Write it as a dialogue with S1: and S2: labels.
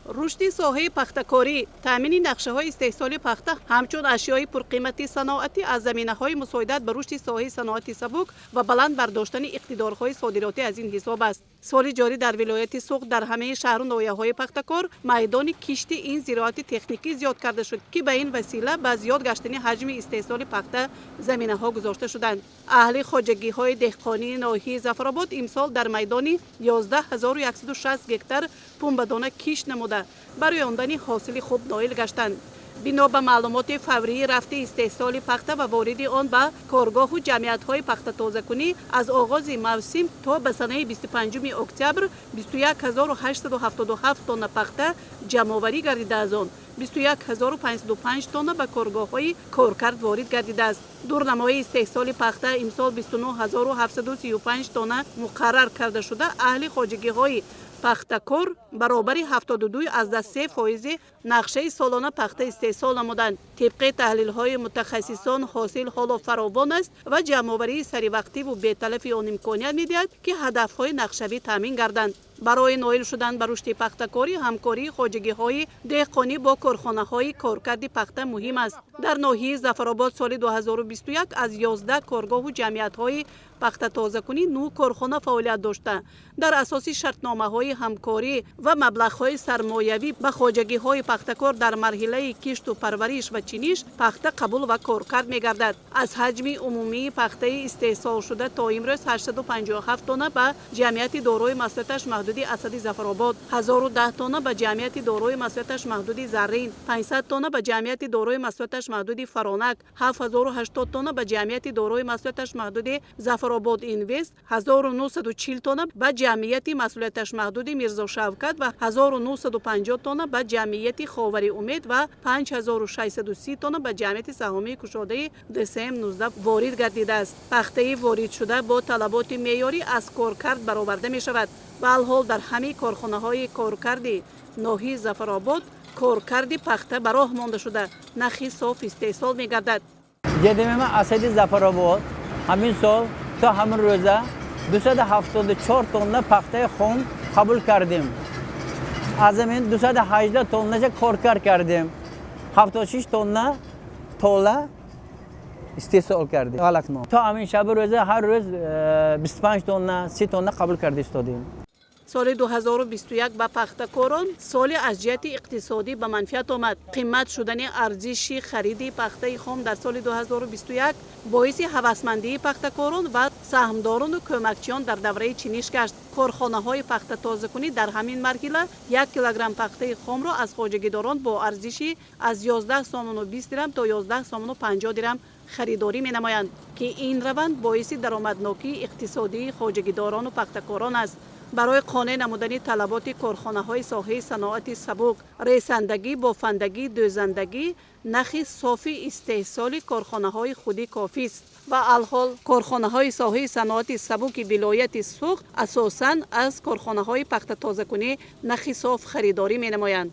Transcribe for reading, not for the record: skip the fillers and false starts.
S1: Рушди соҳаи пахтакорӣ, таъмини нақшаҳои истеҳсоли пахта ҳамчун ашёи пурқимати саноатӣ аз заминаҳои мусоидат ба рушди соҳаи саноати сабук ва баланд бардоштани иқтидорҳои содиротӣ аз ин ҳисоб аст. Соли ҷорӣ дар вилояти Суғд дар ҳамаи шаҳру ноҳияҳои пахтакор майдони кишти ин зироати техникӣ зиёд карда шуд, ки ба ин васила ба зиёд гаштани ҳаҷми истеҳсоли пахта заминаҳо гузошта шуданд. Аҳли хоҷагиҳои деҳқонии ноҳияи Зафаробод имсол дар майдони 11 160 гектар пунбадона кишт намуда, барои ондани ҳосили хуб ноил гаштанд. Бино ба маълумоти фаврии рафти истеҳсоли пахта ва вориди он ба коргоҳу ҷамъиятҳои пахтатозакунӣ, аз оғози мавсим то ба санаи 25 октябр 21 877 тонна пахта ҷамъоварӣ гардида, аз он 21 505 тонна ба коргоҳҳои коркард ворид гардидааст. Дурнамои истеҳсоли пахта имсол 29 735 тонна муқаррар карда шуда, аҳли хоҷагиҳои пахтакор баробари 72,3 фоизи нақшаи солона пахта истеҳсол намуданд. Тибқи таҳлилҳои мутахассисон, ҳосил ҳоло фаровон аст ва ҷамъоварии саривақтиву беталафи он имконият медиҳад, ки ҳадафҳои нақшавӣ таъмин гарданд. Барои ноил шудан ба рушди пахтакорӣ ҳамкории хоҷагиҳои деҳқонӣ бо корхонаҳои коркарди пахта муҳим аст. Дар ноҳияи Зафаробод соли 2021 аз 11 коргоҳу ҷамъиятҳои пахтатозакунӣ нӯ корхона фаъолият дошта, дар асоси шартномаҳои ҳамкорӣ ва маблағҳои сармоявӣ ба хоҷагиҳои пахтакор дар марҳилаи кишту парвариш ва чиниш пахта қабул ва коркард мегардад. Аз ҳаҷми умумии пахтаи истеҳсолшуда то имрӯз 857 тонна ба ҷамъияти дорои масъулияташ маҳдуди Асади Зафаробод, 1010 тонна ба ҷамъияти дорои масъулияташ маҳдуди Заррин, 500 тонна ба ҷамъияти дорои масъулияташ маҳдуди Фаронак, 7080 тонна ба ҷамъияти дорои масъулияташ маҳдуди Зафаробод Инвест, 1940 тонна ба ҷамъияти масъулияташ маҳдуди Мирзо Шавкат ва 1950 тонна ба ҷамъияти Ховари Умед ва 5630 тонна ба ҷамъияти саҳомии кушодаи ДСМ 19 ворид гардидааст. Пахтаи воридшуда бо талаботи меъёрӣ аз коркард бароварда мешавад ва алҳол дар ҳамаи корхонаҳои коркарди ноҳияи Зафаробод коркарди пахта ба роҳ монда шуда, нахи соф истеҳсол мегардад.
S2: ЖДММ Асади Зафаробод ҳамин сол то ҳамин рӯза 274 тонна пахтаи хом қабул кардем. Аз ҳамин 218 тоннаша коркард кардем, 76 тонна тола истеҳсол кардем. Волокно то ҳамин шабу рӯза ҳар рӯз 25 тонна, 30 тонна қабул карда истодем.
S1: Соли 2021 ба пахтакорон соли аз ҷиҳати иқтисодӣ ба манфиат омад. Қимат шудани арзиши хариди пахтаи хом дар соли 2021 боиси ҳавасмандии пахтакорон ва саҳмдорону кӯмакчиён дар давраи чиниш гашт. Корхонаҳои пахтатозакунӣ дар ҳамин марҳила 1 килограмм пахтаи хомро аз хоҷагидорон бо арзиши аз 11 сомону 20 дирам то 11 сомону 50 дирам харидорӣ менамоянд, ки ин раванд боиси даромаднокии иқтисодии хоҷагидорону пахтакорон аст. Барои қонеъ намудани талаботи корхонаҳои соҳаи саноати сабук, ресандагӣ, бофандагӣ, дӯзандагӣ нахи софи истеҳсоли корхонаҳои худӣ кофист ва алҳол корхонаҳои соҳаи саноати сабуки вилояти Суғд асосан аз корхонаҳои пахтатозакунӣ нахи соф харидорӣ менамоянд.